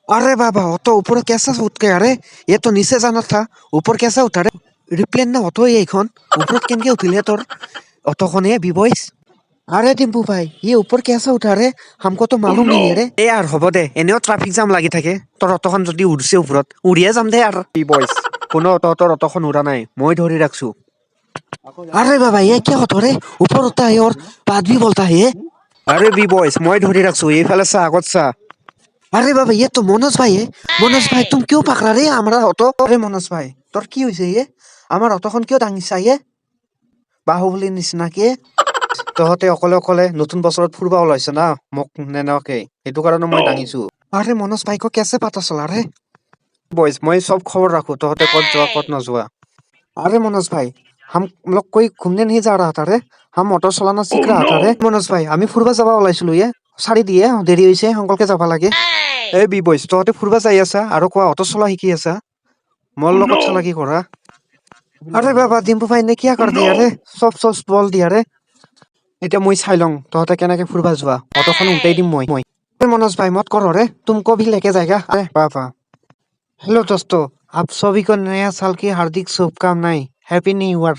अरे बाबा, ऑटो ऊपर कैसा उठ गया रे? ये तो नीचे जाना था, ऊपर कैसा उठा रे? এৰোপ্লেন না অটো এইখন? ওপৰত কেনেকে উঠিলে তোৰ অটোখনে, বি বইচ? আৰে ডিম্পু ভাই, ये ऊपर कैसा उठा रे? हमको तो मालूम नहीं रे। এই আৰু হ'ব দে, এনেও ট্ৰাফিক জাম লাগি থাকে। তোৰ অটোখন যদি উঠছে ওপৰত, উৰিয়ে যাম দে আৰু। বি বইচ, কোনো তহঁতৰ অটোখন উৰা নাই, মই ধৰি ৰাখছো। अरे बाबा, ये क्या होता रे? ऊपर उठता है और बात भी बोलता है ये। আৰে বি বইচ, মই ধৰি ৰাখছো, এইফালে চা, আগত চা। अरे बाबा, ये तो मनोज भाई है। मनोज भाई, तुम क्यों पकड़ा रे हमारा ऑटो? আৰে মনোজ ভাই, তোৰ কি হৈছে ইয়ে? আমাৰ অটোখন কিয় দাঙিছা ইয়ে বাহুবলীৰ নিচিনাকে? তহঁতে অকলে অকলে নতুন বছৰত ফুৰবা ওলাইছ না মোক নেনকে, সেইটো কাৰণে মই দাঙিছো। আৰে মনোজ भाई को कैसे पता चला रे? বইচ, মই চব খবৰ ৰাখো, তহঁতে ক'ত যোৱা ক'ত নোযোৱা। अरे मनोज भाई, हम लोग कोई घूमने नहीं जा रहा था रे, हम ऑटो चलाना सीख रहा था रे। মনোজ ভাই, আমি ফুৰবা যাব ওলাইছিলো ইয়ে, চাৰি দিয়ে দেৰি হৈছে, সোনকালকে যাব লাগে। এই বি বইচ, তহঁতে ফুৰবা যাই আছা আৰু কোৱা অটো চলা শিকি আছা, মোৰ লগত চালাকি কৰা। अरे बाबा, डिम्पू भाई ने क्या कर दिया रे? सब सब बोल दिया रे। এতিয়া মই চাই লওঁ তহঁতে কেনেকে ফুৰবা যোৱা, অটোখন উল্টাই দিম মই। मनोज भाई, मत करो रे, तुमको भी लेके जाएगा। अरे बाबा। हेलो दोस्तों, आप सभी को नया साल की हार्दिक शुभकामनाएं। Happy new year.